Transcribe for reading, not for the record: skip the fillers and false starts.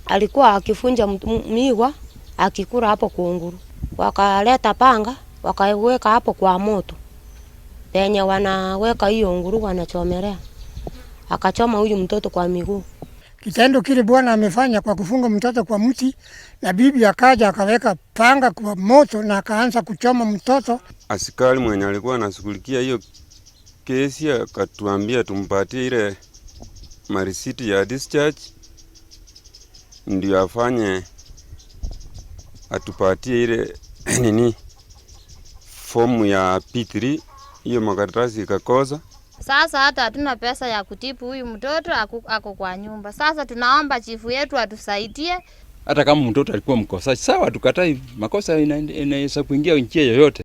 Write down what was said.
Alikuwa akifunja miwa akikula hapo kunguru, wakaleta panga wakaiweka hapo kwa moto penye wanaweka hiyo nguru wanachomelea, akachoma huyu mtoto kwa miguu. Kitendo kile bwana amefanya kwa kufunga mtoto kwa mti, na bibi akaja akaweka panga kwa moto na akaanza kuchoma mtoto. Askari mwenye alikuwa anashughulikia hiyo kesi akatuambia tumpatie ile marisiti ya discharge ndio afanye atupatie ile nini fomu ya P3, hiyo makaratasi ikakosa. Sasa hata hatuna pesa ya kutibu huyu mtoto ako kwa nyumba. Sasa tunaomba chifu yetu atusaidie. Hata kama mtoto alikuwa mkosaji, sawa, tukatai makosa, inaweza kuingia njia yoyote.